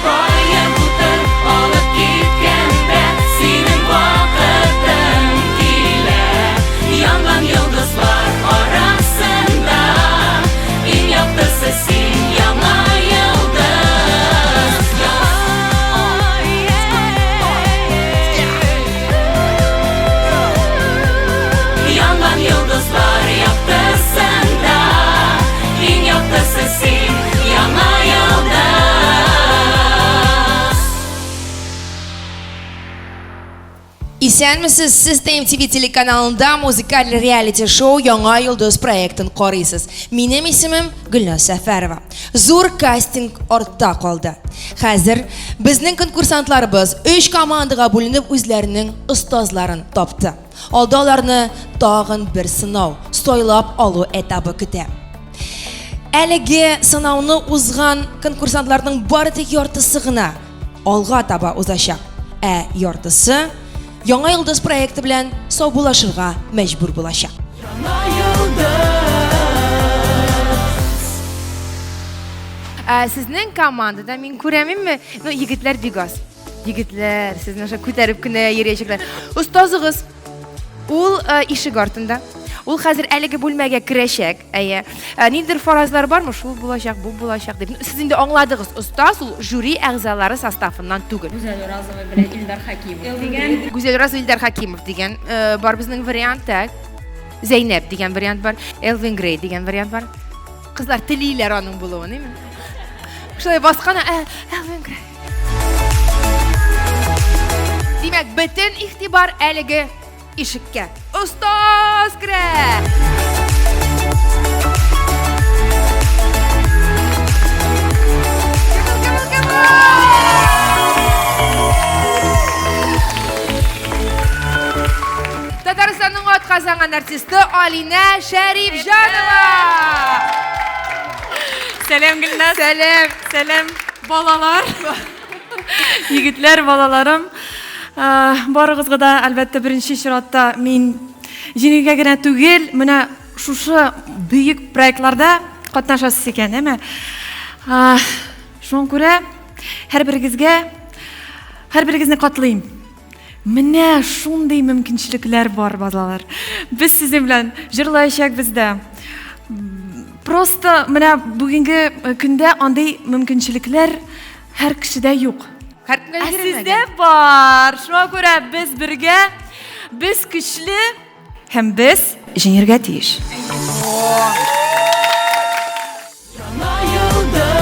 баетып алып киткәндә синең вакытың килә. Янган йолдызлар арасында иң яктысы син, яңа йолдыз. Янган йолдызлар яктысында иң яктысы син, яңа йолдыз. Исәнмесез, сез TMTV телеканалында музыкаль реалити-шоу Яңа йолдыз проектын карыйсыз. Минем исемем Гөлназ Сәфәрова. Зур кастинг артта калды. Хәзер безнең конкурсантларыбыз өч командага бүленеп үзләренең остазларын тапты. Алда аларны тагын бер сынау, сайлап алу этабы көтә. Әлеге сынауны узган конкурсантларның бары тик яртысы гына алга таба узачак, ә яртысы Яңа йолдыз проекты белән саубуллашырга мәҗбүр булачак. Яңа йолдыз. Ә, сезнең командада мин күрәмме? Ну, егетләр бик аз. Егетләр, сезне аша күтәреп кенә йөриячәкләр. Остазыгыз ул э, ишек артында. Ул хәзер әлеге бүлмәгә керәчәк. Әйе. Э, ниндидер фаразлар бармы? Шул булачак, бу булачак дип. Сез инде аңладыгыз, остаз ул жюри әгъзалары составыннан түгел. Гүзәл Уразова белән Илдар Хакимов дигән. Гүзәл Уразова, Илдар Хакимов дигән э, бар безнең вариант. Так. Зәйнәп дигән вариант бар. Элвин Грей дигән вариант бар. Кызлар телиләр аның булуын, әйме? Шулай баскан, Элвин Грей. Димәк, бөтен игътибар әлеге ишеккә. Остаз керә! Татарстанның атказанган артисты Алинә Шәрифҗанова! Сәлам, Гөлназ. Сәлам. Сәлам, балалар. Егетләр, балаларым. Барыгызга да, әлбәттә, беренче чиратта мин җиңелгә генә түгел, менә шушы бөек проектларда катнашасыз икән, әмма шуңа күрә һәрберегезгә, һәрберегезне котлыйм. Менә шундый мөмкинчелекләр бар, балалар. Без сезнең белән җырлаячакбыз да. Просто менә бүгенге э, көндә андый мөмкинчелекләр һәр кешедә юк. Һәркемгә Ә бирелмәгән. сездә бар. Шуңа күрә без бергә, без көчле һәм без җиңергә тиеш. Яңа йолдыз.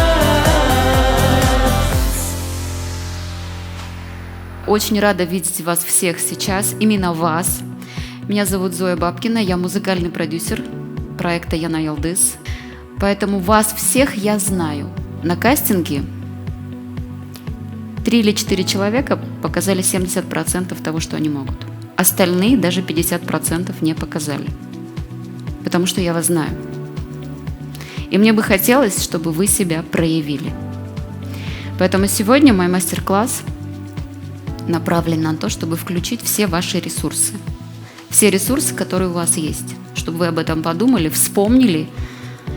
Очень рада видеть вас всех сейчас, именно вас. Меня зовут Зоя Бабкина, я музыкальный продюсер проекта «Яна Йолдыз». Поэтому вас всех я знаю. На кастинге 3 или 4 человека показали 70% того, что они могут. Остальные даже 50% не показали. Потому что я вас знаю. И мне бы хотелось, чтобы вы себя проявили. Поэтому сегодня мой мастер-класс направлен на то, чтобы включить все ваши ресурсы. Все ресурсы, которые у вас есть. Чтобы вы об этом подумали, вспомнили.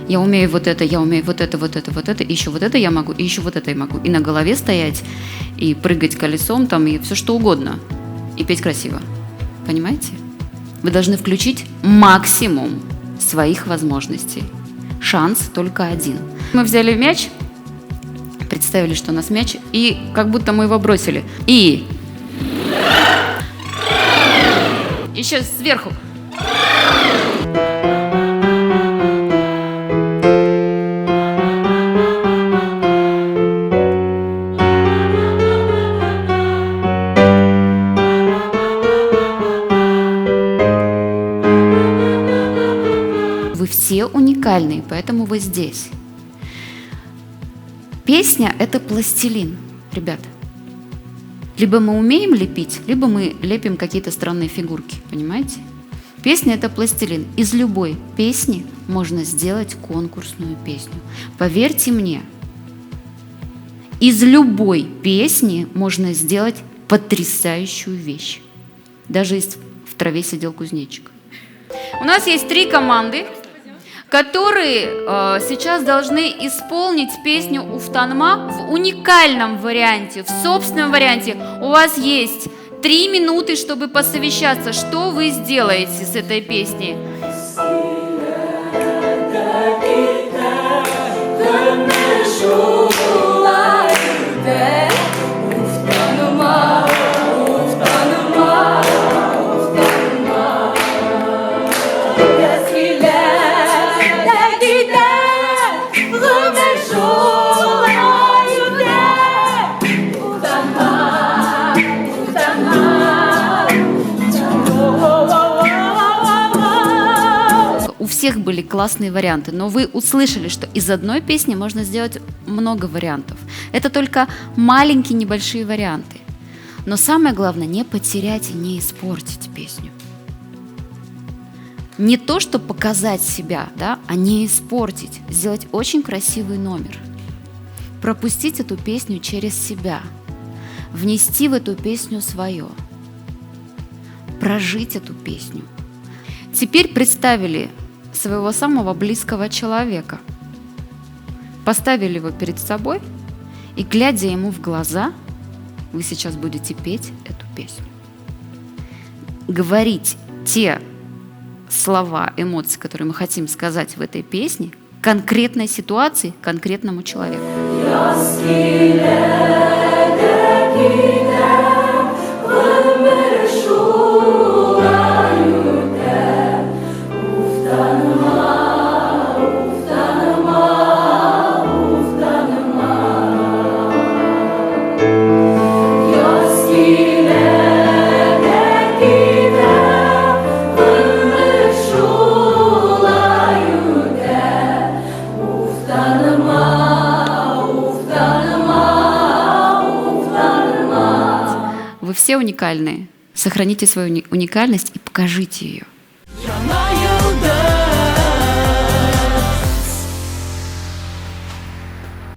Я умею вот это, я умею вот это, вот это, вот это, и еще вот это я могу, и еще вот это я могу. И на голове стоять, и прыгать колесом там, и все что угодно. И петь красиво. Понимаете? Вы должны включить максимум своих возможностей. Шанс только один. Мы взяли мяч, представили, что у нас мяч, и как будто мы его бросили. И еще сверху. Вы все уникальные, поэтому вы здесь. Песня – это пластилин, ребят. Либо мы умеем лепить, либо мы лепим какие-то странные фигурки, понимаете? Песня – это пластилин. Из любой песни можно сделать конкурсную песню. Поверьте мне, из любой песни можно сделать потрясающую вещь. Даже если в траве сидел кузнечик. У нас есть 3 команды. Которые сейчас должны исполнить песню «Уфтанма» в уникальном варианте, в собственном варианте. У вас есть 3 минуты, чтобы посовещаться, что вы сделаете с этой песней. У всех были классные варианты, но вы услышали, что из одной песни можно сделать много вариантов. Это только маленькие небольшие варианты. Но самое главное, не потерять и не испортить песню. Не то, что показать себя, да, а не испортить. Сделать очень красивый номер. Пропустить эту песню через себя. Внести в эту песню свое. Прожить эту песню. Теперь представили своего самого близкого человека. Поставили его перед собой и, глядя ему в глаза, вы сейчас будете петь эту песню. Говорить те слова, эмоции, которые мы хотим сказать в этой песне, конкретной ситуации, конкретному человеку. Вы все уникальные. Сохраните свою уникальность и покажите ее.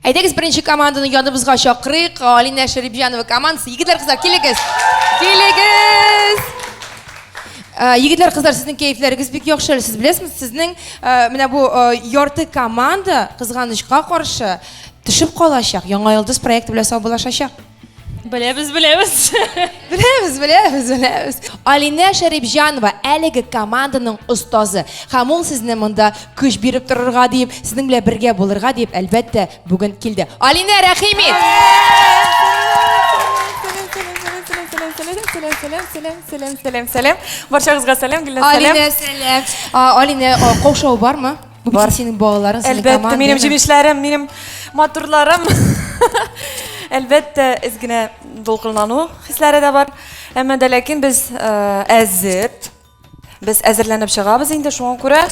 Әйдәгез, беренче команданы яныбызга чакырыйк. Алинә Шәрипҗанова командасы. Егетләр, кызлар, килегез. Килегез. Егетләр, кызлар, сезнең кәефләрегез бик яхшы әле. Сез беләсезме, сезнең менә бу ярты команда кызганычка каршы төшеп калачак. Яңа йолдыз проекты белән саубуллашачак. Беләбез, беләбез. Беләбез, беләбез, беләбез. Алинә Шәрипҗанова әлеге команданың остазы. Һәм ул сезне монда көч биреп торырга дип, сезнең белән бергә булырга дип, әлбәттә, бүген килде. Алинә, рәхим ит! Сәлам, сәлам, сәлам, сәлам, сәлам, сәлам. Барчагызга сәлам, Гөлназ, сәлам. Алинә, сәлам. Алинә, каушау бармы? Бу бит синең балаларың, синең Әлбәттә, командаң. минем җимешләрем, минем матурларым. Әлбәттә, әз генә дулкынлану хисләре дә бар. Әмма дә ләкин без әзер. Без әзерләнеп чыгабыз инде, шуңа күрә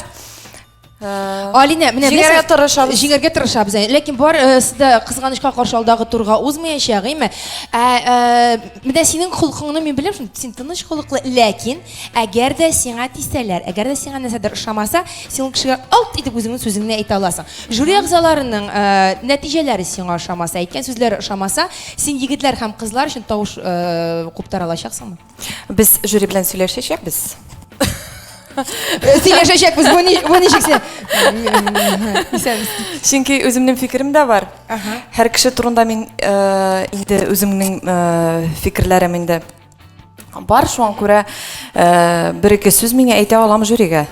Алинә, менә җиңәргә тырышабыз. Җиңәргә тырышабыз. Ләкин бар да кызганычка каршы алдагы турга узмаячак, әйме? Ә менә синең холкыңны мин беләм, син тыныч холыклы, ләкин әгәр дә сиңа тисәләр, әгәр дә сиңа нәрсәдер ошамаса, син ул кешегә алт итеп үзеңнең сүзеңне әйтә аласың. Жюри әгъзаларының нәтиҗәләре сиңа ошамаса, әйткән сүзләре ошамаса, син егетләр һәм кызлар өчен тавыш куптара алачаксыңмы? Без жюри белән сөйләшәчәкбез. Сөйләшәчәкбез, бу ни, бу ничек син? Исәнмесез. Чөнки үземнең фикерем дә бар. Һәр кеше турында мин инде үземнең фикерләрем инде бар, шуңа күрә бер-ике сүз миңа әйтә алам жюрига.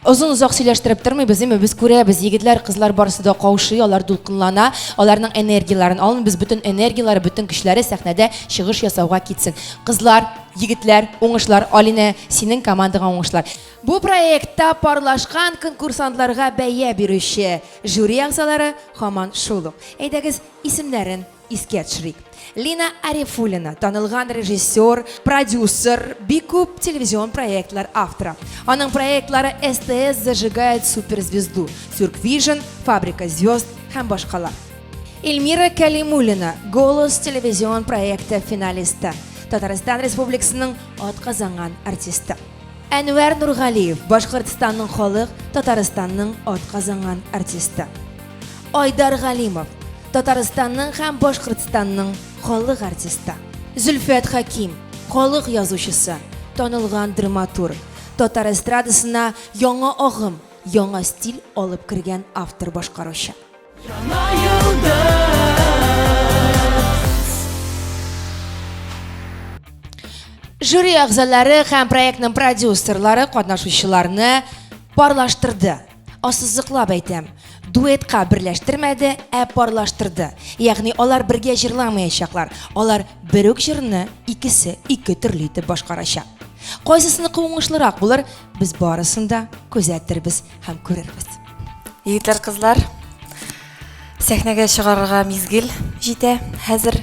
Озын-озак сөйләштереп тормыйбыз, әмма без күрәбез, егетләр, кызлар барысы да каушый, алар дулкынлана, аларның энергияләрен алмыйбыз, бөтен энергияләре, бөтен көчләре сәхнәдә чыгыш ясауга китсен. Кызлар, егетләр, уңышлар, Алинә, синең командаңа уңышлар. Бу проектта парлашкан конкурсантларга бәя бирүче жюри әгъзалары һаман шул ук. Әйдәгез, исемнәрен искә төшерик. Лина Арифуллина, танылган режиссер, продюсер, бик күп телевизион проектлар авторы. Аның проектлары СТС зажигает суперзвезду, Тюрквижн, Фабрика звезд һәм башкалар. Эльмира Кәлимуллина, Голос телевизион проекты финалисты, Татарстан Республикасының атказанган артисты. Әнвәр Нургалиев, Башкортстанның халык, Татарстанның атказанган артисты. Айдар Галимов, Татарстанның һәм Башкортстанның халык артисты. Зөлфәт Хәким, халык язучысы, танылган драматург, татар эстрадасына яңа агым, яңа стиль алып кергән автор-башкаручы. Яңа йолдыз. Жюри әгъзалары һәм проектның продюсерлары катнашучыларны парлаштырды. Ассызыклап әйтәм, дуэтка берләштермәде, ә парлаштырды. Ягъни алар бергә җырламаячаклар. Алар бер үк җырны икесе ике төрле итеп башкарачак. Кайсысыныкы уңышлырак булыр, без барысын да күзәтербез һәм күрербез. Егетләр, кызлар, сәхнәгә чыгарырга мизгел җитә. Хәзер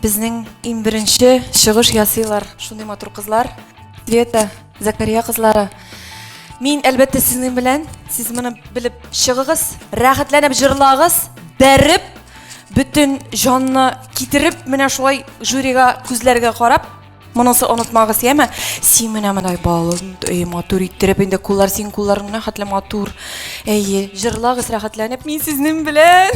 безнең иң беренче чыгыш ясыйлар шундый матур кызлар. Света, Закария кызлары. Мин, әлбәттә, сезнең белән, сез моны белеп чыгыгыз, рәхәтләнеп җырлагыз, бәреп, бөтен җанны китереп, менә шулай жюрига күзләргә карап, Монысы онытмагыз, яме? Син менә мондай балын, эй, матур иттереп инде куллар, син кулларың менә хәтле матур. Әйе, җырлагыз рәхәтләнеп, мин сезнең белән.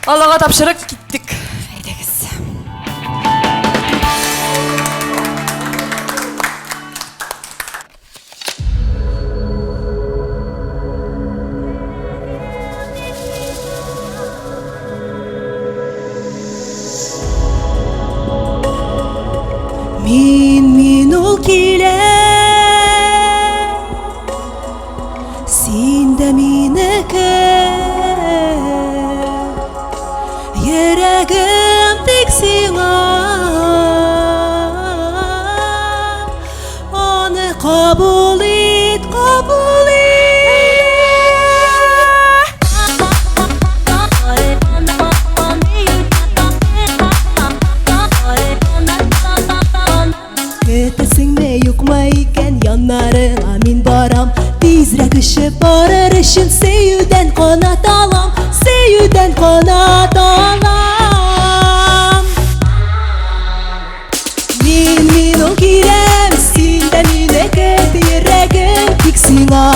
Аллага тапшырып киттек. Әйдәгез. Мин, мин ул килә Син дә минеке Йөрәгем тик сиңа Аны кабул ит, кабул ит. Көтәсеңме, юкмы икән, яннарыңа мин барам. Тизрәк очып барыр өчен сөюдән канат алам, сөюдән канат алам. Мин, мин ул киләм, син дә мине көт, йөрәгем тик сиңа,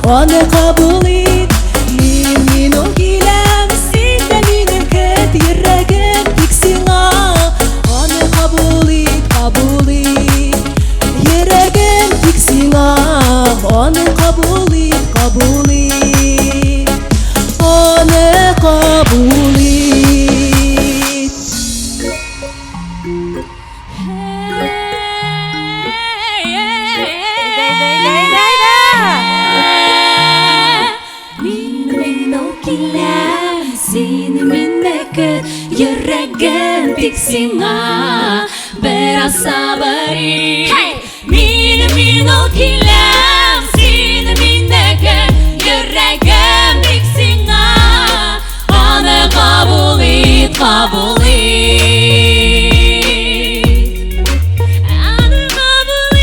аны кабул ит. Мин, мин ул киләм, син дә мине көт, йөрәгем тик сиңа, аны кабул ит, кабул ит. Йөрәгем тик сиңа, аны кабул ит, кабул ит. Аны кабул ит. Мин мин ул киләм, син минеке, йөрәгем тик сиңа, бераз сабыр ит. Мин мин ул киләм, син минеке, йөрәгем тик сиңа, аны кабул ит, кабул ит. Аны кабул ит.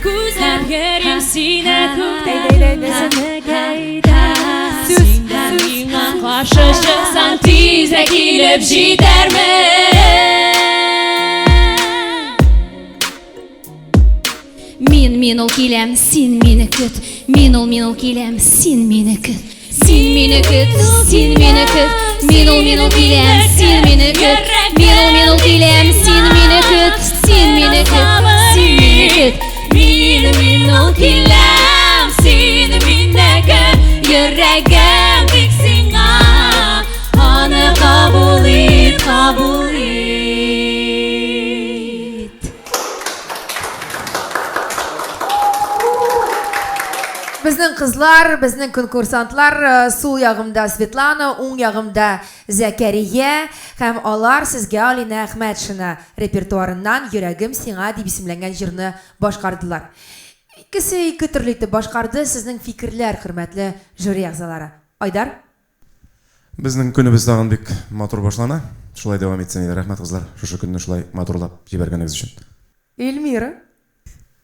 Күзләп йөрим сине күктә, Син дә миңа каршы чыксаң, тизрәк килеп җитәрмен. Мин, мин ул киләм, син мине көт. Мин ул, мин ул киләм, син мине көт. Син мине көт, син мине көт. Мин ул, мин ул киләм, син мине көт. Мин ул, мин ул киләм, син мине көт. Син мине көт, син мине көт. Мин, мин ул киләм, син мине көт. Йөрәгем тик сиңа, аны кабул ит, кабул ит. Безнең кызлар, безнең конкурсантлар, э, сул ягымда Светлана, уң ягымда Зәкәрия һәм алар сезгә Алинә Әхмәтшина репертуарыннан Йөрәгем сиңа дип исемләнгән җырны башкардылар. Икесе ике төрле итеп башкарды. Сезнең фикерләр, хөрмәтле жюри әгъзалары. Айдар? Безнең көнебез тагын бик матур башлана. Шулай дәвам итсен иде. Рәхмәт, кызлар, шушы көнне шулай матурлап җибәргәнегез өчен. Эльмира?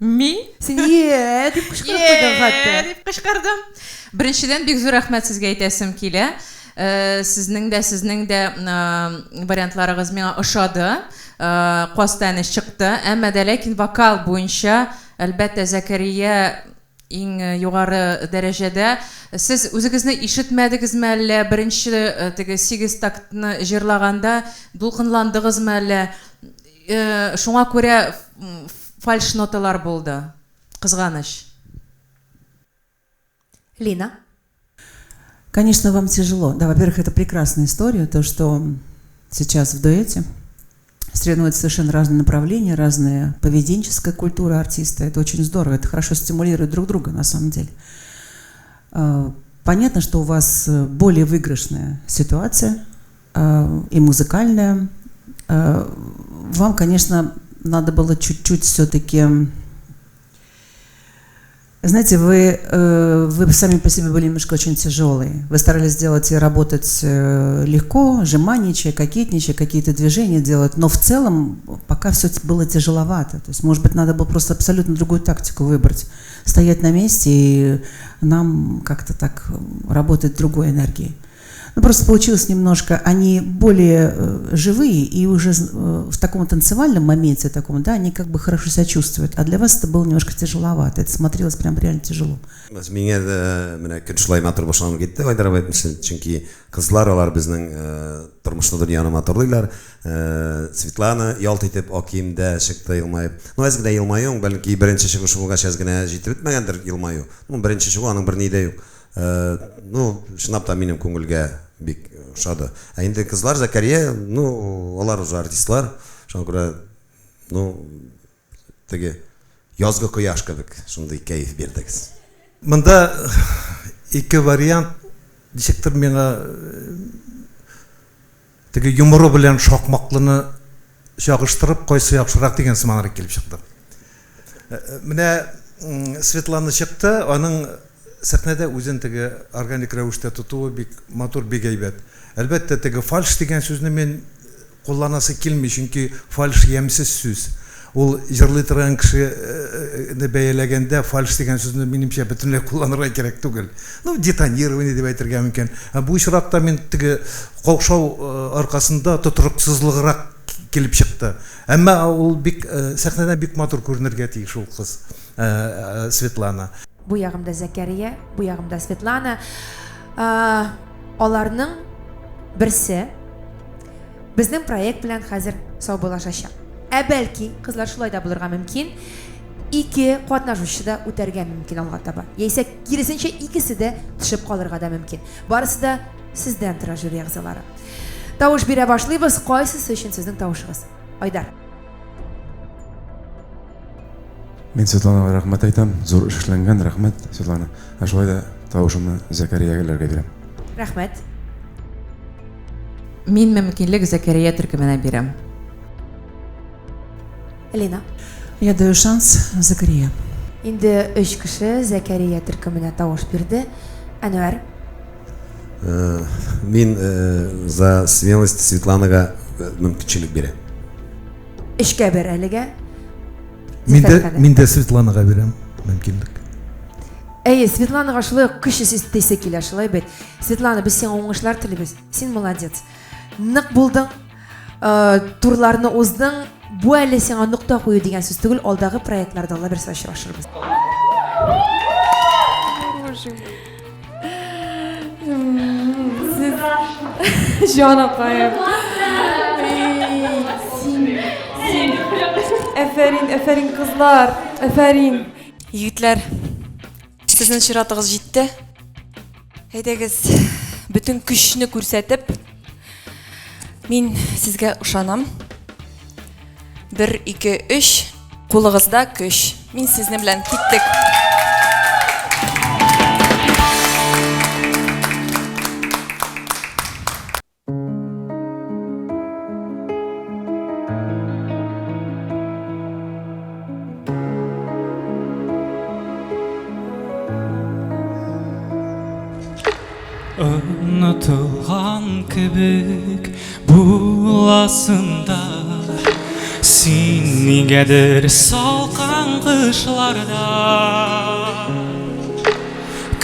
Ми? Син е дип кычкырып куйдың хәтта. Е дип кычкырдым. Беренчедән, бик зур рәхмәт сезгә әйтәсем килә. Э, сезнең дә, сезнең дә э, вариантларыгыз миңа ошады. Э, каз тәне чыкты. Әмма дә ләкин вокал буенча, әлбәттә, Зәкәрия Иң югары дәрәҗәдә. Сез үзегезне ишетмәдегезме әллә, беренче теге 8 тактны җырлаганда дулкынландыгызмы әллә? Шуңа күрә фальш ноталар булды. Кызганыч. Лина. Конечно, вам тяжело. Да, во-первых, это прекрасная история, то, что сейчас в дуэте соревнуются совершенно разные направления, разная поведенческая культура артиста. Это очень здорово, это хорошо стимулирует друг друга на самом деле. Понятно, что у вас более выигрышная ситуация и музыкальная. Вам, конечно, надо было чуть-чуть все-таки... Знаете, вы сами по себе были немножко очень тяжелые. Вы старались сделать и работать легко, жеманничая, кокетничая, какие-то движения делать, но в целом пока все было тяжеловато. То есть, может быть, надо было просто абсолютно другую тактику выбрать. Стоять на месте и нам как-то так работать другой энергией. Ну, просто получилось немножко, они более живые и уже в таком танцевальном моменте, таком, да, они как бы хорошо себя чувствуют. А для вас это было немножко тяжеловато, это смотрелось прям реально тяжело. Миңа менә көн шулай матур башланып китте, Айдар абый әйтмешли, чөнки кызлар алар безнең тормышны, дөньяны матурлыйлар. Светлана ялт итеп ак киемдә чыкты елмаеп. Ну, әз генә елмаюың, бәлки беренче чыгышы булгач әз генә җитеп бетмәгәндер елмаю. Ну, беренче чыгу аның берни дә юк. Ну, чынлап та минем күңелгә бик ошады. Ә инде кызлар Зәкәрия, ну, алар уже артистлар. Шуңа күрә, ну, теге язгы кояш кебек шундый кәеф бирдегез. Монда ике вариант, ничектер миңа теге йомры белән шакмаклыны чагыштырып, кайсы яхшырак дигән сыманрак килеп чыкты. Менә Светлана чыкты, аның сәхнәдә үзен теге органик рәвештә тотуы бик матур, бик әйбәт. Әлбәттә, теге фальш дигән сүзне мин кулланасы килми, чөнки фальш ямьсез сүз. Ул җырлый торган кешене бәяләгәндә фальш дигән сүзне минемчә бөтенләй кулланырга кирәк түгел. Ну, детонирование дип әйтергә мөмкин. Ә бу очракта мин теге каушау аркасында тотрыксызлыграк килеп чыкты. Әмма ул бик сәхнәдә бик матур күренергә тиеш ул кыз, Светлана. Бу ягымда Зәкәрия, бу ягымда Светлана. Аларның берсе безнең проект белән хәзер саубуллашачак. Ә бәлки, кызлар шулай да булырга мөмкин, ике катнашучы да үтәргә мөмкин алга таба. Яисә киресенчә икесе дә төшеп калырга да мөмкин. Барысы да сездән тора, жюри әгъзалары. Тавыш бирә башлыйбыз. Кайсысы өчен сезнең тавышыгыз? Айдар. Мин Светланага рәхмәт әйтәм. Зур эш эшләнгән, рәхмәт, Светлана. Ә шулай да тавышымны Зәкәриягәләргә бирәм. Рәхмәт. Мин мөмкинлек Зәкәрия төркеменә бирәм. Лина. Я даю шанс Закария. Инде өч кеше Зәкәрия төркеменә тавыш бирде. Әнвәр. Мин за смелость Светланага мөмкинчелек бирәм. Өчкә бер әлегә. Мин дә Светланага бирәм мөмкинлек. Әйе, Светланага шулай ук көч өстисе килә, шулай бит. Светлана, без сиңа уңышлар телибез. Син молодец. Нык булдың, турларны уздың. Бу әле сиңа нокта кую дигән сүз түгел, алдагы проектларда Алла бирсә очрашырбыз. Сез җанакаем. Син, әфәрин, әфәрин, кызлар, әфәрин. Егетләр, сезнең чиратыгыз җитте. Әйдәгез, бөтен көчне күрсәтеп, мин сезгә ышанам. 1, 2, 3, кулыгызда көч. Мин сезнең белән киттек. Онытылган кебек буласың да, син нигәдер салкын кышларда.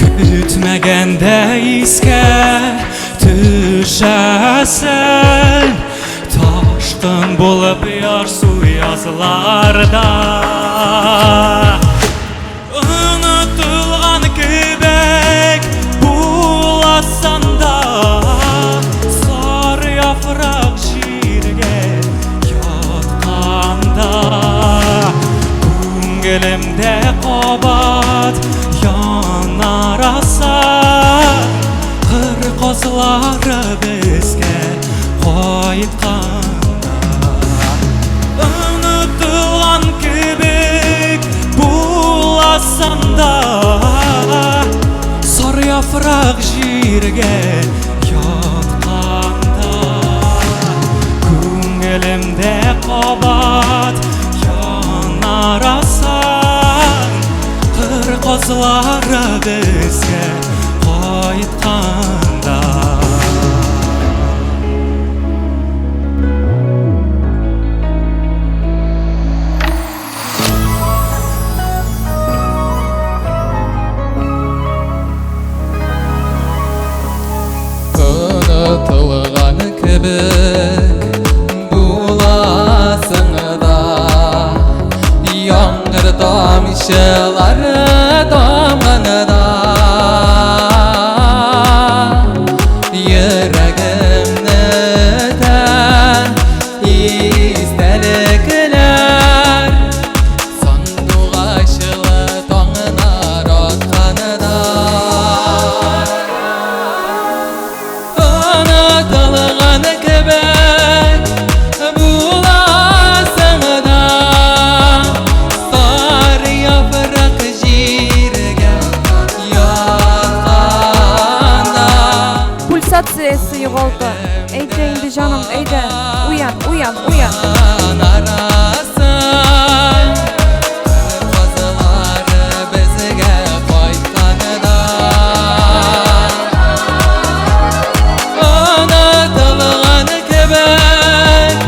Көтмәгәндә искә төшәсең, ташкын булып ярсу язларда. Онытылган казлары безгә кайтканда. Онытылган кебек буласың да, сары яфрак җиргә ятканда. Күңелемдә кабат янарасың, кыр казлары безгә кайтканда. Онытылган кебек буласың да, яңгыр тамчылары тамганда, йөрәгемне өтә истәлекләр, сандугачлы таңнар атканда. Онытылган кебек буласың да, сары яфрак җиргә ятканда. Пульсациясе югалды. Әйдә инде, җаным, әйдә. Уян, уян, уян. Нарасың, казлары безгә кайтканда. Онытылган кебек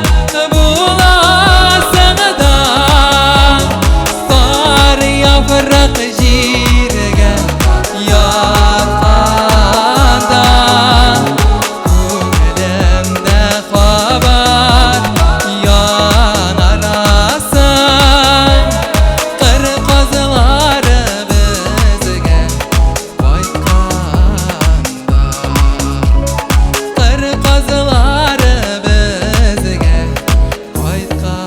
буласың да, сары яфрак җиргә ятканда. Күңелемдә кабат янарасың, кыр казлары безгә кайтканда. Кыр казлары безгә кайтканда.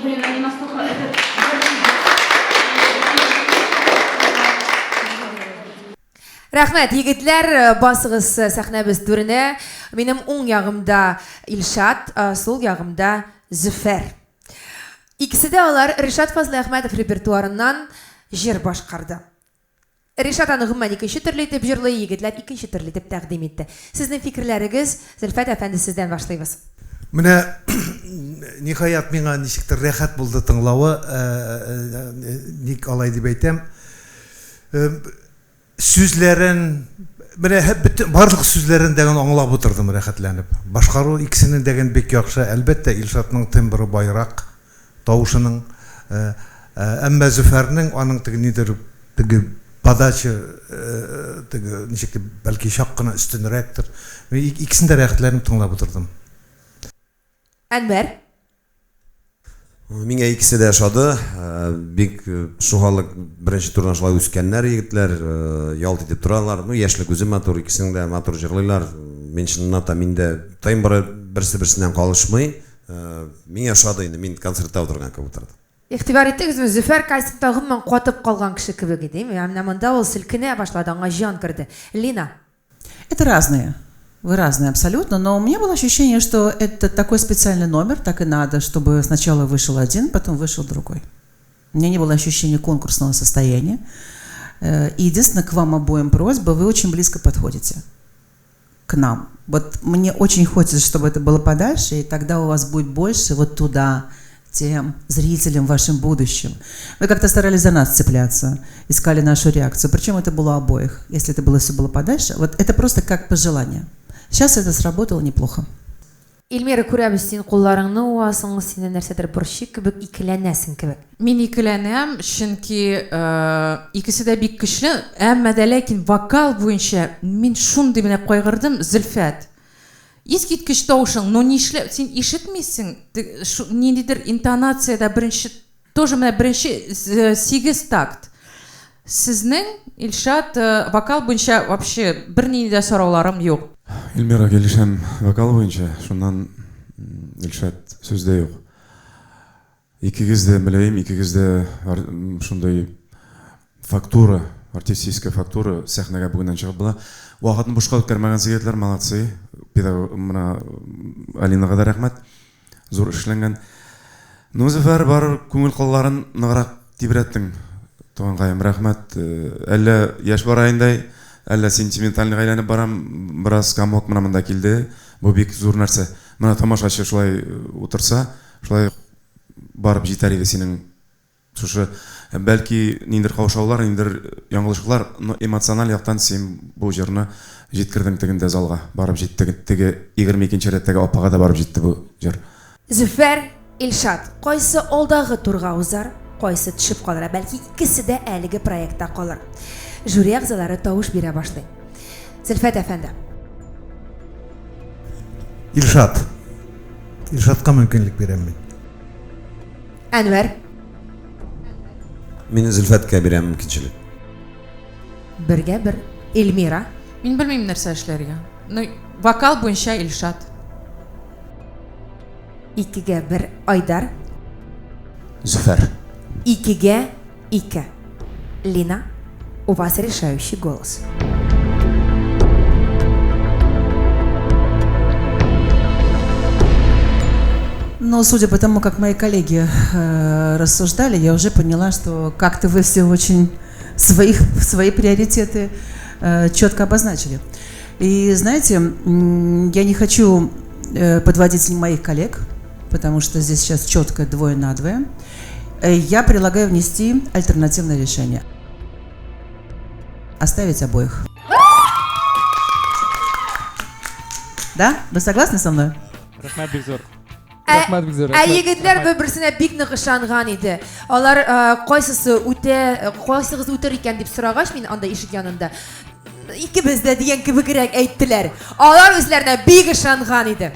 Блин, они настолько... Рәхмәт, егетләр, басыгыз сәхнәбез түренә. Минем уң ягымда Илшат, сул ягымда Зөфәр. Икесе дә алар Ришат Фазлыәхмәтов репертуарыннан җыр башкарды. Ришат аны гомумән икенче төрле итеп җырлый, егетләр икенче төрле итеп тәкъдим итте. Сезнең фикерләрегез, Зөлфәт әфәнде, сездән башлыйбыз. Менә ниһаять миңа ничектер рәхәт булды тыңлавы, ник алай дип әйтәм. Сүзләрен, менә бөтен барлык сүзләрен дә аңлап утырдым рәхәтләнеп. Башкару икесенең дә бик яхшы. Әлбәттә, Илшатның тембры байрак, тавышының, әмма Зөфәрнең аның теге нидер теге подача теге ничек дип, бәлки чак кына өстенрәктер. Мин икесен дә рәхәтләнеп тыңлап утырдым. Әнвәр? Миңа икесе дә ошады. Бик шугалык беренче турдан шулай үскәннәр егетләр, ялт итеп торалар. Ну, яшьлек үзе матур, икесен дә матур җырлыйлар. Мин чынлап та миндә тембры берсе-берсеннән калышмый. Миңа ошады инде, мин концертта утырган кебек утырдым. Игътибар иттегезме, Зөфәр кастингта гомумән катып калган кеше кебек иде. Ә менә монда ул селкенә башлады, аңа җан керде. Лина. Это разные. Вы разные абсолютно, но у меня было ощущение, что это такой специальный номер, так и надо, чтобы сначала вышел один, потом вышел другой. У меня не было ощущения конкурсного состояния. И единственное, к вам обоим просьба, вы очень близко подходите к нам. Вот мне очень хочется, чтобы это было подальше, и тогда у вас будет больше вот туда, тем зрителям вашим будущим. Вы как-то старались за нас цепляться, искали нашу реакцию. Причем это было обоих. Если это было все было подальше, вот это просто как пожелание. Сейчас это сработало неплохо. Эльмира, күрәбез, син кулларыңны уасың, сине нәрсәдер борчый кебек, икеләнәсең кебек. Мин икеләнәм, чөнки икесе дә бик көчле, әмма дә ләкин вокал буенча мин шундый менә кайгырдым, Зөлфәт. Искиткеч тавышың, но нишләп син ишетмисең, ниндидер интонациядә беренче, тоже менә беренче 8 такт. Сезнең, Илшат, вокал буенча вообще бернинди дә сорауларым юк. Эльмира, килешәм вокал буенча, шуннан Илшат сүз дә юк. Икегез дә мөлаем, икегез дә шундый фактура Артистическая фактура сәхнәгә бүгеннән чыгып була. Вакытны бушка үткәрмәгән егетләр, молодцы. Педагог менә Алинага да рәхмәт. Зур эшләнгән. Ну, Зөфәр, барыбер күңел кылларын ныграк тибрәттең. Туганкаем, рәхмәт. Әллә яшь бара инде, әллә сентиментальныйга әйләнеп барам. Бераз комок менә монда килде. Бу бик зур нәрсә. Менә тамашачы шулай утырса, шулай барып җитәр иде синең шушы, бәлки, ниндидер каушаулар, ниндидер яңлышлыклар, но эмоциональ яктан син бу җырны җиткердең тегендә залга. Барып җитте, теге 22 нче рәттәге апага да барып җитте бу җыр. Зөфәр, Илшат, кайсы алдагы турга узар, кайсы төшеп калыр, ә бәлки икесе дә әлеге проектта калыр. Жюри әгъзалары тавыш бирә башлый. Зөлфәт әфәнде. Илшат. Илшатка мөмкинлек бирәм мин. Әнвәр. Мин Зөлфәткә бирәм мөмкинчелек. Бергә бер. Эльмира. Мин белмим нәрсә эшләргә. Ну, вокал буенча Илшат. Икегә бер. Айдар. Зөфәр. Икегә ике. Лина, у вас решающий голос. Но судя по тому, как мои коллеги э, рассуждали, я уже поняла, что как-то вы все очень своих, свои приоритеты э, четко обозначили. И знаете, я не хочу э, подводить моих коллег, потому что здесь сейчас четко двое на двое. Я предлагаю внести альтернативное решение. Оставить обоих. Да? Вы согласны со мной? Рәхмәт бик зур. Ә, Рәхмәт бик зур. ә егетләр бер-берсенә бик нык ышанган иде. Алар э, кайсысы үтә, э, кайсыгыз үтер икән дип сорагач, мин анда ишек янында икебез дә дигән кебегрәк әйттеләр. Алар үзләренә бик ышанган иде.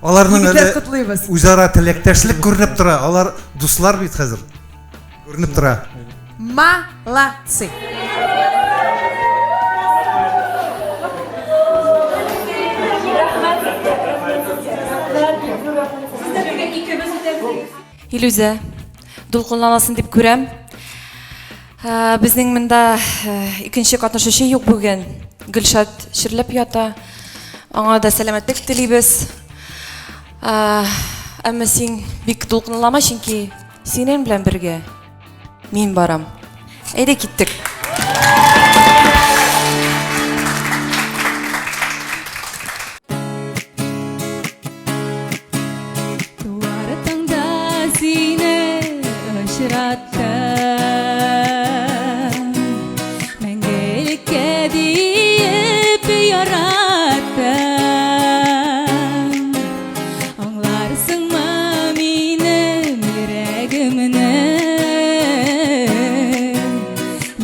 Аларның Егетләр, әле котлыйбыз. үзара теләктәшлек күренеп тора. Алар дуслар бит хәзер. Күренеп тора. Молодцы. Илүзә, дулкынланасың дип күрәм. Ә, Безнең монда э, икенче катнашучы юк бүген. Гөлшат чирләп ята. Аңа да сәламәтлек телибез. Ә, Әмма син бик дулкынлама, чөнки синең белән бергә мин барам. Әйдә киттек. Туар таңда сине очраттым Мәңгелеккә диеп яраттым Аңларсыңмы минем йөрәгемне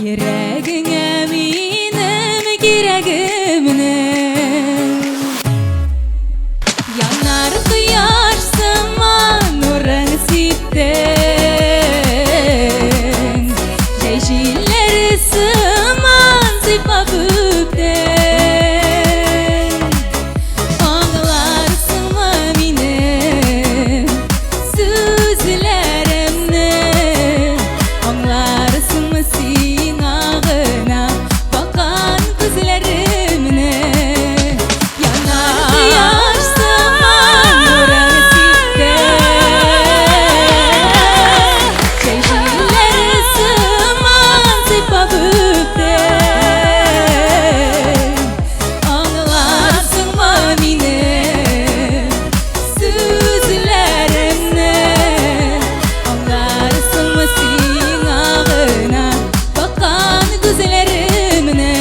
Йөрәгеңә минем кирәгемне Янар кояш сыман нурың сиптең Җәй җилләре сыман сыйпап үптең Аңларсыңмы минем сүзләремне Аңларсыңмы сиңа гына баккан күзләремне Янар кояш сыман нурың сиптең Җәй җилләре сыман сыйпап үптең Аңларсыңмы минем сүзләремне Аңларсыңмы сиңа гына баккан күзләремне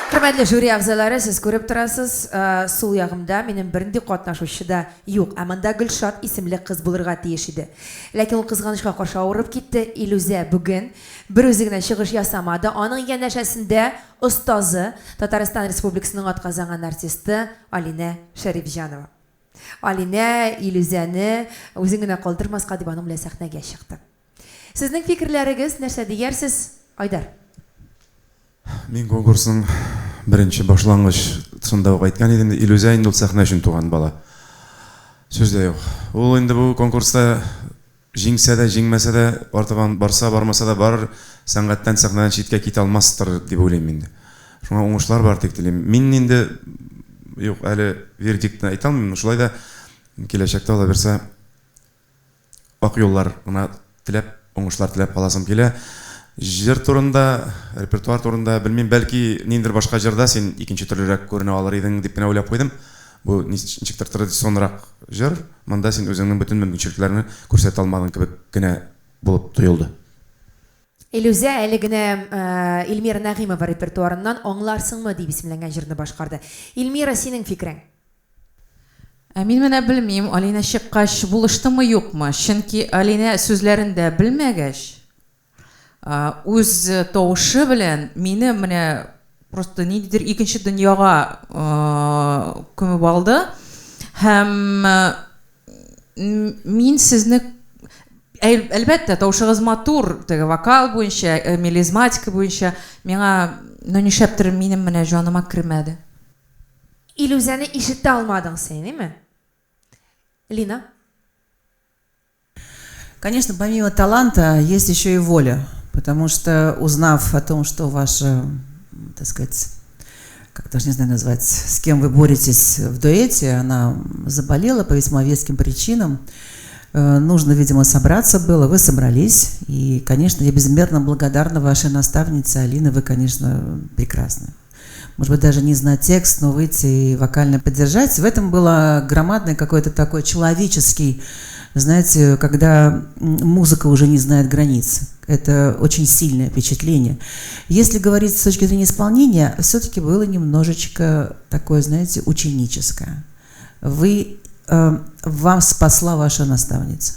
Хөрмәтле жюри әгъзалары, сез күреп торасыз, э, сул ягымда минем бернинди катнашучы да юк. Ә монда Гөлшат исемле кыз булырга тиеш иде. Ләкин ул кызганычка каршы авырып китте. Илүзә бүген бер үзе генә чыгыш ясамады. Аның янәшәсендә остазы, Татарстан Республикасының атказанган артисты Алинә Шәрипҗанова. Алинә Илүзәне үзен генә калдырмаска дип аның белән сәхнәгә чыкты. Сезнең фикерләрегез нәрсә диярсез, Айдар? Мин конкурсның беренче башлангыч сында ук әйткән идем, Илүзә инде ул сәхнә өчен туган бала. Сүз дә юк. Ул инде бу конкурста җиңсә дә, җиңмәсә дә, артабан барса, бармаса да, барыр сәнгатьтән, сәхнәдән читкә китә алмастыр дип уйлыйм инде. Шуңа уңышлар бар дип телим. Мин инде юк, әле вердиктны әйтә алмыйм, но шулай да киләчәктә алла бирсә ак юллар гына теләп, уңышлар теләп каласым килә. Җыр турында, репертуар турында белмим, бәлки ниндидер башка җырда син икенче төрлерәк күренә алыр идең дип кенә уйлап куйдым. Бу ничектер традиционрак җыр, монда син үзеңнең бөтен мөмкинчелекләрне күрсәтә алмадың кебек кенә булып тоелды. Илүзә әле генә Эльмира Нәгыймова репертуарыннан Аңларсыңмы дип исемләнгән җырны башкарды. Эльмира, синең фикерең? Ә мин менә белмим, Алинә чыккач булыштымы, юкмы? Чөнки Алинә сүзләрен дә белмәгәч, үз тавышы белән мине менә просто ниндидер икенче дөньяга күмеп алды. Һәм мин сезне әлбәттә, тавышыгыз матур, теге вокал буенча, мелизматика буенча миңа, ну нишләптер минем менә җаныма кермәде. Илүзәне ишетә алмадың син, әйме? Лина? Конечно, помимо таланта есть еще и воля, потому что, узнав о том, что ваша, так сказать, как даже не знаю назвать, с кем вы боретесь в дуэте, она заболела по весьма веским причинам, нужно, видимо, собраться было, вы собрались, и, конечно, я безмерно благодарна вашей наставнице Алине, вы, конечно, прекрасны. Может быть, даже не знать текст, но выйти и вокально поддержать. В этом было громадный какой-то такой человеческий, знаете, когда музыка уже не знает границ. Это очень сильное впечатление. Если говорить с точки зрения исполнения, все-таки было немножечко такое, знаете, ученическое. Вам спасла ваша наставница.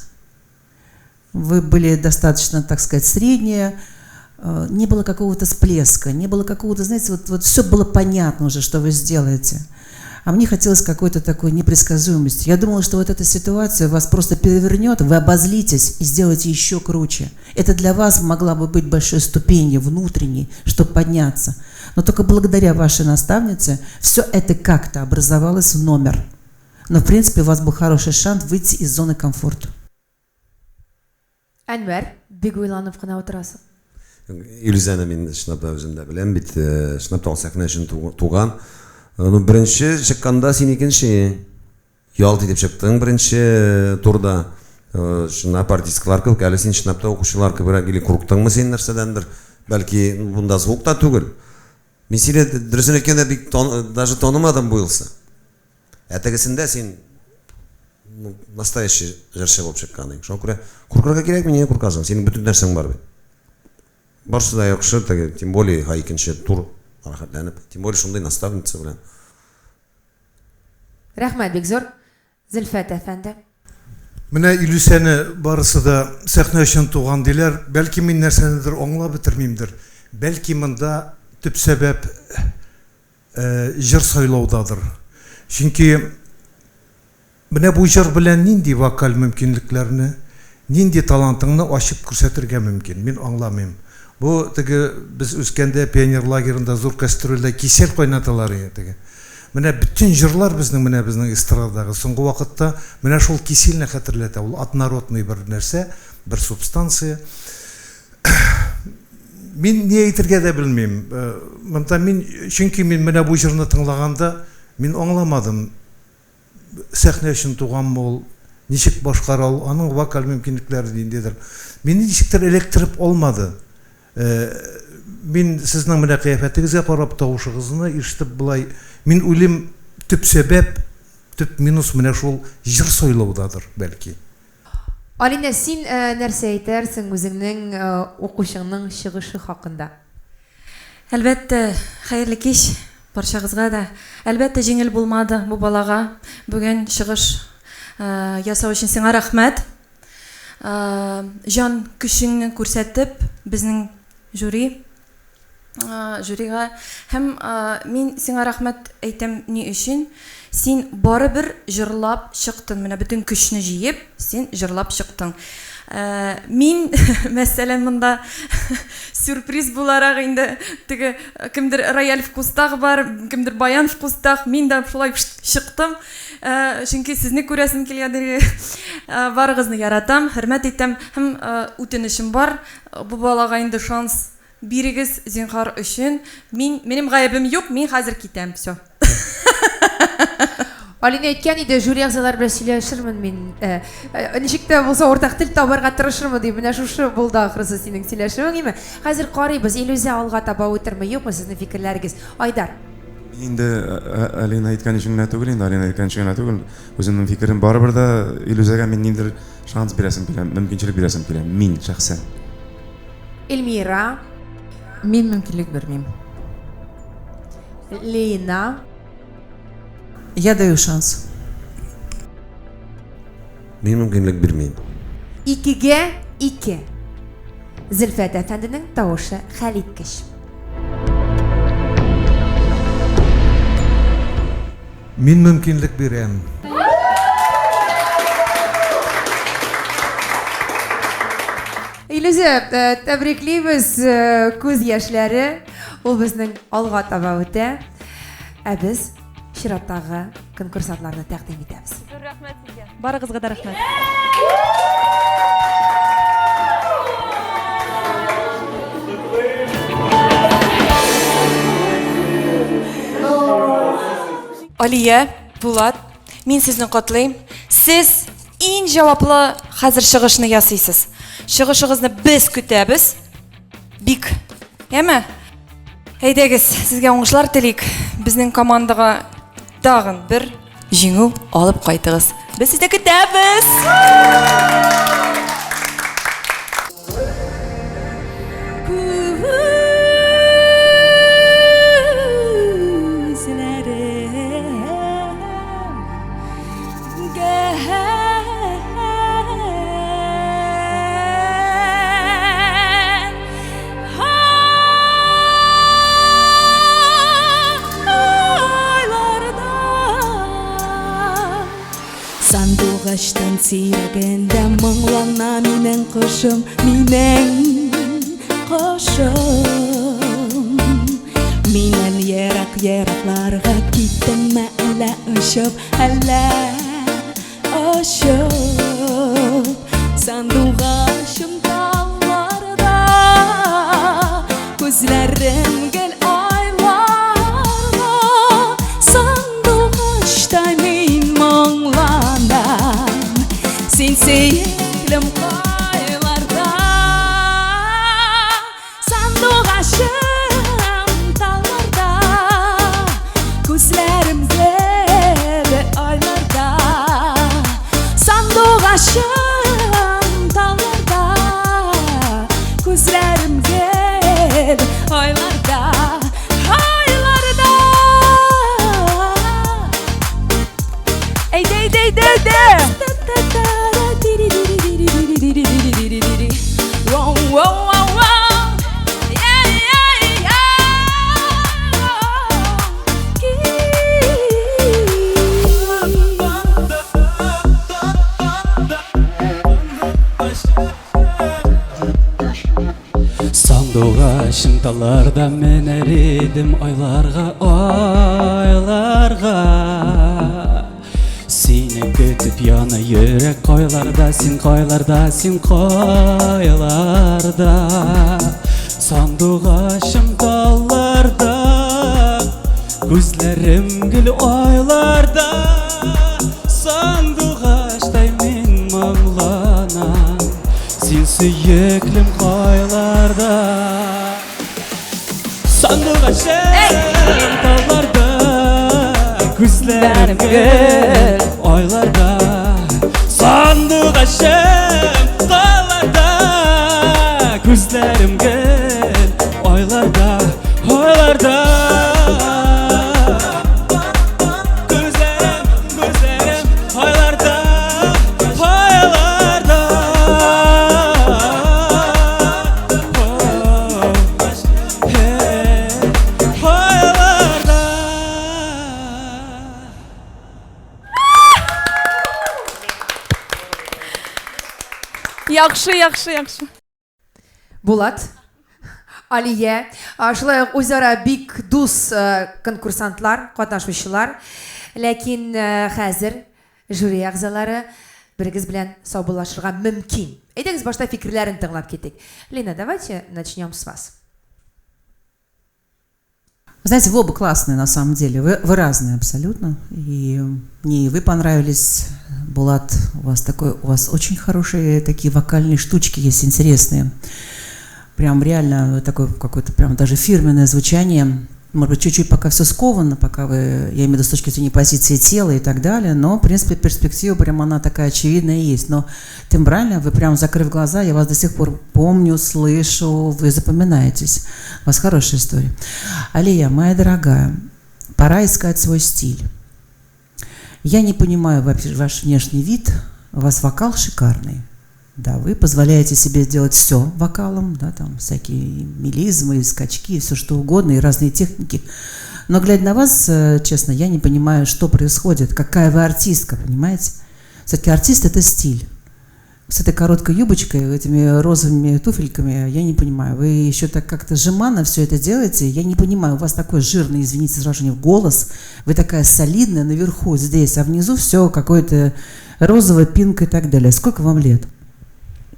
Вы были достаточно, так сказать, средние, не было какого-то всплеска, не было какого-то, знаете, вот все было понятно уже, что вы сделаете. А мне хотелось какой-то такой непредсказуемости. Я думала, что вот эта ситуация вас просто перевернет, вы обозлитесь и сделаете еще круче. Это для вас могла бы быть большой ступенью внутренней, чтобы подняться. Но только благодаря вашей наставнице все это как-то образовалось в номер. Но, в принципе, у вас был хороший шанс выйти из зоны комфорта. Әнвәр, бик уйланып кына утырасың. Илүзәне мин чынлап та үзем дә беләм бит, чынлап та ул сәхнә өчен туган. Ну, беренче чыкканда син икенче. Ялт итеп чыктың беренче турда. Чынлап артистлар кебек, әле син чынлап та укучылар кеберәк или курыктыңмы син нәрсәдәндер? Бәлки бунда звук та түгел. Мин сине дөресен әйткәндә бик даже танымадым бу елсы. Ә тегесендә син ну, настоящий җырчы булып чыккан идең. Шуңа күрә куркырга кирәкми, нигә куркасың? Синең бөтен нәрсәң бар бит. Барысы да яхшы, теге, тем более ха икенче тур рәхәтләнеп, тем более шундый наставница белән. Рәхмәт бик зур. Зөлфәт әфәнде. Менә Илүсәне барысы да сәхнә өчен туган диләр. Бәлки мин нәрсәнедер аңлап бетермимдер. Бәлки монда төп сәбәп җыр сайлаудадыр. Чөнки менә бу җыр белән нинди вокаль мөмкинлекләрне, нинди талантыңны ачып күрсәтергә мөмкин, мин аңламыйм. Бу теге без үскәндә пионер лагерында зур кастрюльдә кисель кайнаталар иде теге. Менә бөтен җырлар безнең менә безнең эстрададагы соңгы вакытта менә шул кисельне хәтерләтә. Ул однородный бер нәрсә, бер субстанция. Мин ни әйтергә дә белмим. Монда мин, чөнки мин менә бу җырны тыңлаганда мин аңламадым. Сәхнә өчен туганмы ул, ничек башкара ул, аның вокаль мөмкинлекләре ниндидер. Мине ничектер эләктереп алмады. Мин сезнең менә кыяфәтегезгә карап, тавышыгызны ишетеп болай, мин уйлыйм, төп сәбәп, төп минус менә шул җыр сайлаудадыр, бәлки. Алинә, син нәрсә әйтәрсең үзеңнең укучыңның чыгышы хакында? Әлбәттә, хәерле кич барчагызга да. Әлбәттә, җиңел булмады бу балага бүген чыгыш ясау өчен сиңа рәхмәт. Җан көчеңне күрсәтеп, безнең жюри жюрига һәм мин сиңа рәхмәт әйтәм ни өчен син барыбер җырлап чыктың, менә бөтен көчне җыеп син җырлап чыктың. Мин, мәсәлән, монда сюрприз буларак инде теге кемдер рояль в кустах бар, кемдер баян в кустах, мин дә шулай чыктым. Чөнки сезне күрәсем килгән иде. Барыгызны яратам, хөрмәт итәм һәм үтенечем бар, бу балага инде шанс бирегез, зинһар өчен. Мин, минем гаебем юк, мин хәзер китәм, всё. Алина әйткән иде, жюри әгъзалары белән сөйләшермен мин. Э, э, ничек тә булса уртак тел табарга тырышырмын дип. Менә шушы булды ахрысы синең сөйләшүең, име? Хәзер карыйбыз, Илүзә алга таба үтерме, юкмы сезнең фикерләрегез? Айдар. Мин инде э, Алина әйткән өчен генә түгел инде, Алина әйткән өчен генә түгел. Үземнең фикерем барыбер дә Илүзәгә мин ниндидер шанс бирәсем килә, мөмкинчелек бирәсем килә. Мин шәхсән. Эльмира. Мин мөмкинлек бирмим. Лина. Я даю шанс. Мин мөмкинлек бирмим. Икегә ике. Зөлфәт әфәнденең тавышы хәлиткеч. Мин мөмкинлек бирәм. Илүзә, тәбриклибез, күз яшьләре ул безнең алга таба үтә. Ә без чираттагы конкурсантларны тәкъдим итәбез. Зур рәхмәт сезгә. Барыгызга да рәхмәт. Алия, Булат, мин сезне котлыйм. Сез иң җаваплы хәзер чыгышны ясыйсыз. Чыгышыгызны без көтәбез. Бик. Яме? Әйдәгез, сезгә уңышлар телик. Безнең командага тагын бер җиңү алып кайтыгыз. Без сезне көтәбез! Сандугачтан сирәгендә моңлана минең кошым, минең кошым. Миннән ерак еракларга киттеңме әллә очып, әллә очып. Сандугачым талларда, күзләрем гел айларда. Сандугачтай мин моңланам, син сөеклем кайларда. Сандугачым талларда, күзләрем гел айларда. Сандугачым талларда, күзләрем гел айларда, айларда. Әйдә, әйдә, әйдә, әйдә! Воу, воу, воу, воу. Yeah, yeah, yeah. Сандугачым талларда менәр идем айларга, айларга. Сине көтеп яна йөрәк кайларда, син кайларда, син кайларда. Сандугачым талларда, күзләрем гел айларда. Сандугачтай мин моңланам, син сөеклем кайларда. Сандугачым талларда, күзләрем гел айларда. Сандугачым талларда, күзләрем гел айларда, айларда. Күзләрем, күзләрем айларда, айларда. Hey, айларда. Яхшы, яхшы, яхшы. Булат, Алия, шулай ук үзара бик дус конкурсантлар, катнашучылар. Ләкин хәзер жюри әгъзалары берегез белән саубуллашырга мөмкин. Әйдәгез, башта фикерләрен тыңлап китик. Лина, давайте начнем с вас. Вы знаете, вы оба классные на самом деле. Вы, вы разные абсолютно. И мне и вы понравились. Булат, у вас такой, у вас очень хорошие такие вокальные штучки есть интересные. Прям реально такое какое-то прям даже фирменное звучание. Может быть, чуть-чуть пока все сковано, пока вы, я имею в виду с точки зрения позиции тела и так далее, но, в принципе, перспектива прям она такая очевидная есть. Но тембрально вы прям, закрыв глаза, я вас до сих пор помню, слышу, вы запоминаетесь. У вас хорошая история. Алия, моя дорогая, пора искать свой стиль. Я не понимаю вообще ваш внешний вид, у вас вокал шикарный. Да, вы позволяете себе сделать все вокалом, да, там всякие мелизмы, и скачки, все что угодно, и разные техники. Но глядя на вас, честно, я не понимаю, что происходит, какая вы артистка, понимаете? Все-таки артист – это стиль. С этой короткой юбочкой, этими розовыми туфельками, я не понимаю. Вы еще так как-то жеманно все это делаете, я не понимаю. У вас такой жирный, извините за выражение, голос, вы такая солидная наверху здесь, а внизу все какое-то розовое, пинк и так далее. Сколько вам лет?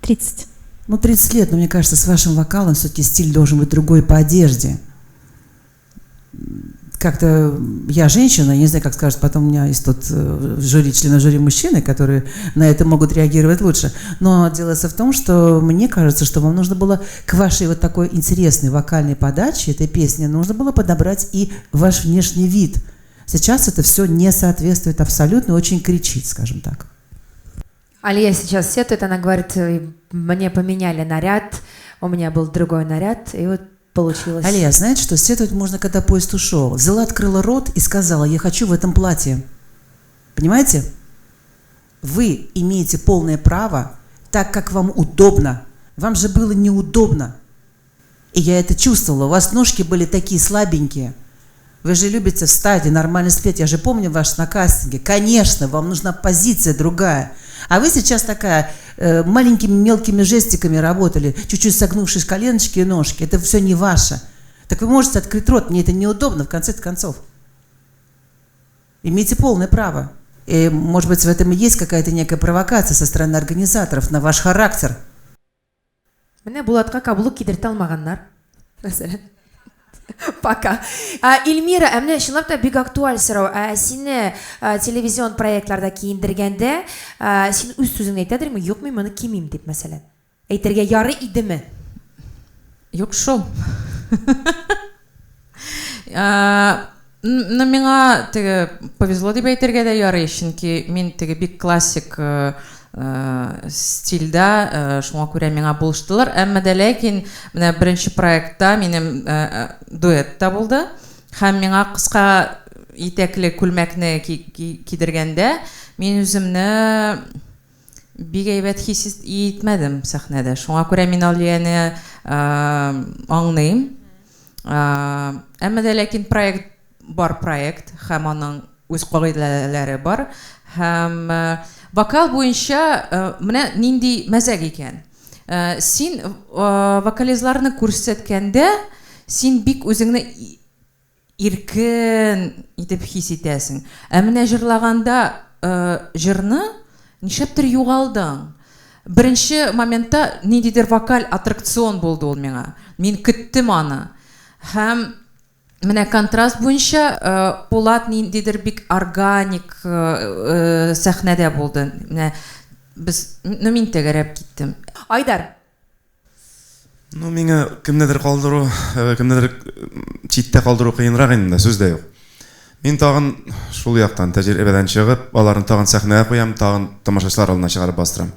30. Ну, 30 лет, но мне кажется, с вашим вокалом все-таки стиль должен быть другой по одежде. Как-то я женщина, я не знаю, как скажут, потом у меня есть тут жюри, члены жюри мужчины, которые на это могут реагировать лучше. Но дело в том, что мне кажется, что вам нужно было к вашей вот такой интересной вокальной подаче этой песни нужно было подобрать и ваш внешний вид. Сейчас это все не соответствует абсолютно, очень кричит, скажем так. Алия сейчас сетует, она говорит, мне поменяли наряд, у меня был другой наряд, и вот получилось. Алия, знаете что, сетовать можно, когда поезд ушел. Взяла, открыла рот и сказала, я хочу в этом платье. Понимаете? Вы имеете полное право, так как вам удобно. Вам же было неудобно. И я это чувствовала. У вас ножки были такие слабенькие. Вы же любите встать и нормально спеть. Я же помню ваш на кастинге. Конечно, вам нужна позиция другая. А вы сейчас такая, маленькими мелкими жестиками работали, чуть-чуть согнувшись коленочки и ножки. Это все не ваше. Так вы можете открыть рот, мне это неудобно, в конце концов. Имеете полное право. И, может быть, в этом и есть какая-то некая провокация со стороны организаторов на ваш характер. Менә Булатка каблук кидертә алмаганнар. Мәсәлән. Пока. Эльмира, ә менә чынлап та бик актуаль сорау. Ә сине телевизион проектларда киендергәндә, син үз сүзеңне әйтәдерме, юк, мин моны кимим дип, мәсәлән. Әйтергә ярый идеме? Юк шул. Ну, миңа теге повезло дип әйтергә дә ярый, чөнки мин теге бик классик стильдә, шуңа күрә миңа булыштылар. Әмма дә ләкин менә беренче проектта минем дуэт та булды. Һәм миңа кыска итәкле күлмәкне кидергәндә, мин үземне бик әйбәт хис итмәдем сәхнәдә. Шуңа күрә мин Алияне аңлыйм. Әмма дә ләкин проект бар проект, һәм аның үз кагыйдәләре бар. Һәм вокал буенча менә нинди мәзәк икән. Син вокализларны күрсәткәндә, син бик үзеңне иркен итеп хис итәсең. Ә менә җырлаганда җырны нишләптер югалдың. Беренче моментта ниндидер вокаль аттракцион булды ул миңа. Мин көттем аны. Һәм менә контраст буенча Булат ниндидер бик органик сәхнәдә булды. Менә без, ну, мин тәгәрәп киттем. Айдар. Ну, миңа кемнедер калдыру, кемнедер читтә калдыру кыенрак инде, сүз дә юк. Мин тагын шул яктан тәҗрибәдән чыгып, аларны тагын сәхнәгә куям, тагын тамашачылар алдына чыгарып бастырам.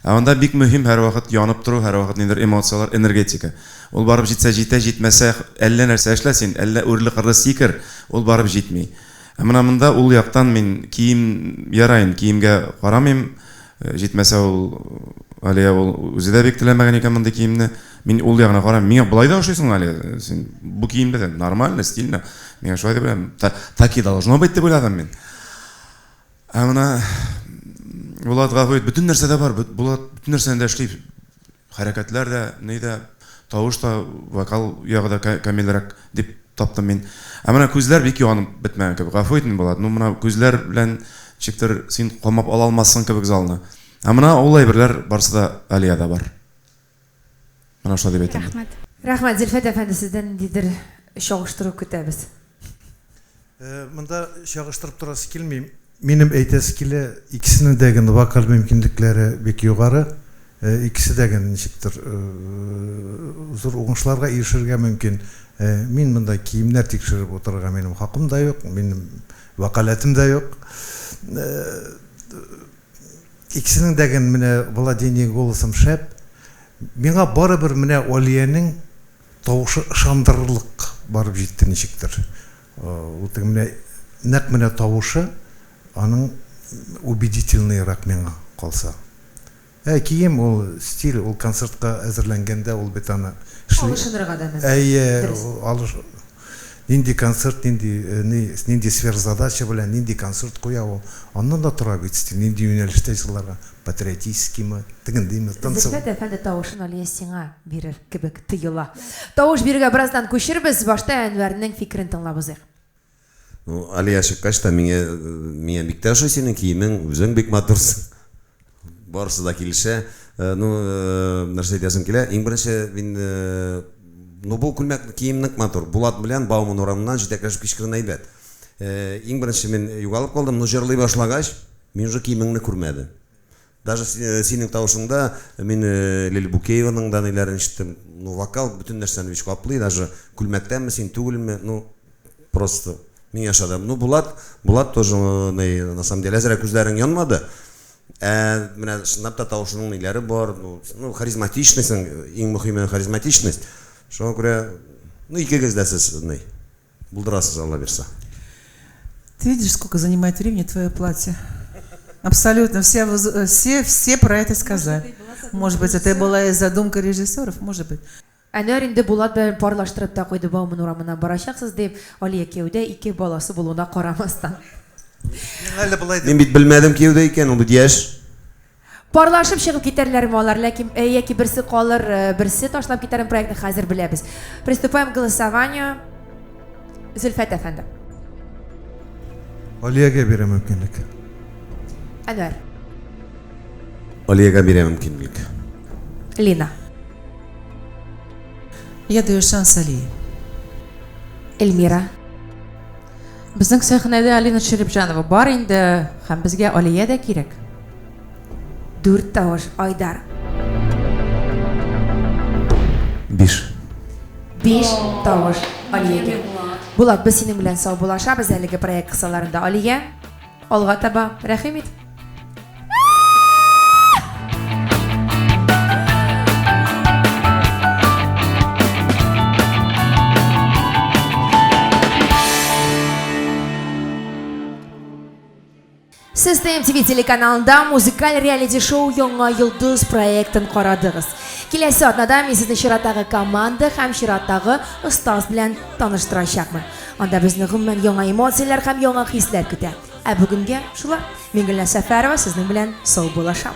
Ә анда бик мөһим һәрвакыт янып тору, һәрвакыт ниндидер эмоцияләр, энергетика. Ул барып җитсә җитә, җитмәсә, әллә нәрсә эшлә син, әллә үрле-кырлы сикер, ул барып җитми. Ә менә монда ул яктан мин кием ярайын, киемгә карамыйм. Җитмәсә ул Алия ул үзе дә бик теләмәгән икән мондый киемне. Мин ул ягына карамыйм. Миңа болай да ошыйсың, Алия. Син бу киемдә дә нормально, стильно. Миңа шулай дип уйлыйм. Так и должно быть дип уйладым мин. Ә менә Булат гафу ит, бөтен нәрсә дә бар. Булат бөтен нәрсәне дә эшли. Хәрәкәтләр дә, ни дә, тавыш та, вокал ягы да камилрәк дип таптым мин. Ә менә күзләр бик янып бетмәгән кебек. Гафу ит инде, Булат, ну менә күзләр белән ничектер син камап ала алмассың кебек залны. Ә менә ул әйберләр барысы да Алиядә бар. Менә шулай дип әйтәм. Рәхмәт. Рәхмәт, Зөлфәт әфәнде, сездән ниндидер чагыштыру көтәбез. Монда чагыштырып торасы килми. Минем әйтәсе килә, икесенең дә генә вокаль мөмкинлекләре бик югары. Икесе дә генә ничектер зур уңышларга ирешергә мөмкин. Мин монда киемнәр тикшереп утырырга минем хакым да юк, минем вәкаләтем дә юк. Икесенең дә генә менә владение голосом шәп. Миңа барыбер менә Алиянең тавышы ышандырырлык барып җитте ничектер. Ул теге менә нәкъ менә тавышы аның убедительныйрак миңа калса. Ә кием ул стиль, ул концертка әзерләнгәндә ул бит аны эшли. Алышынырга да мөмкин. Әйе, алыш нинди концерт, нинди ни, нинди сверхзадача белән нинди концерт куя ул. Аннан да тора бит стиль, нинди юнәлештә җырларга, патриотическиймы, тегендиме, танцевальный. Зөлфәт әфәнде тавышын Алия сиңа бирер кебек тоела. Тавыш бирүгә бераздан күчербез, башта Әнвәрнең фикерен тыңлап узыйк. Ну, Алия чыккач та миңа, миңа бик тә ошый синең киемең, үзең бик матурсың. Барысы да килешә. Ну, нәрсә әйтәсем килә? Иң беренче мин, ну, бу күлмәк кием нык матур. Булат белән Бауман урамыннан җитәкләшеп кичкырын әйбәт. Иң беренче мин югалып калдым, но җырлый башлагач, мин уже киемеңне күрмәдем. Даже синең тавышыңда мин Лили Букееваның да ниләрен ишеттем. Ну, вокал бөтен нәрсәне бич каплый, даже күлмәктәнме син, түгелме, ну, просто миңа ошады. Ну, Булат, Булат тоже, на самом деле, әзрәк күзләрең янмады. Ә менә чынлап та тавышының ниләре бар, ну, ну, харизматичныйсың, иң мөһиме харизматичность. Шуңа күрә, ну, икегез дә сез, ни, булдырасыз, Алла бирса. Ты видишь, сколько занимает времени твое платье? Абсолютно, все, все, все про это сказали. Может быть, это и была и задумка режиссеров, может быть. Әнвәр инде Булат белән парлаштырып та куйды, Бауман урамыннан барачаксыз дип, Алия кияүдә, ике баласы булуына карамастан. Мин бит белмәдем кияүдә икән, ул бит яшь. Парлашып чыгып китәрләрме алар, ләкин яки берсе калыр, берсе ташлап китәрме проектны хәзер беләбез. Приступаем к голосованию. Зөлфәт әфәнде. Алиягә бирә мөмкинлек. Әнвәр. Алиягә бирә мөмкинлек. Лина. Я даю шанс Алии. Эльмира. Безнең сәхнәдә Алина Шәрипҗанова бар инде, һәм безгә Алия дә кирәк. Дүрт тавыш, Айдар. Биш. Биш тавыш Алиягә. Булат, без синең белән саубуллашабыз әлеге проект кысаларында. Алия, алга таба рәхим ит. Сез ТМТВ телеканалында музыкаль реалити-шоу Яңа йолдыз проектын карадыгыз. Киләсе атнада мин сезне чираттагы команда һәм чираттагы остаз белән таныштырачакмын. Анда безне гомумән яңа эмоцияләр һәм яңа хисләр көтә. Ә бүгенгә шулар. Мин Гөлназ Сәфәрова сезнең белән саубуллашам.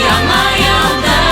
Яңа елда.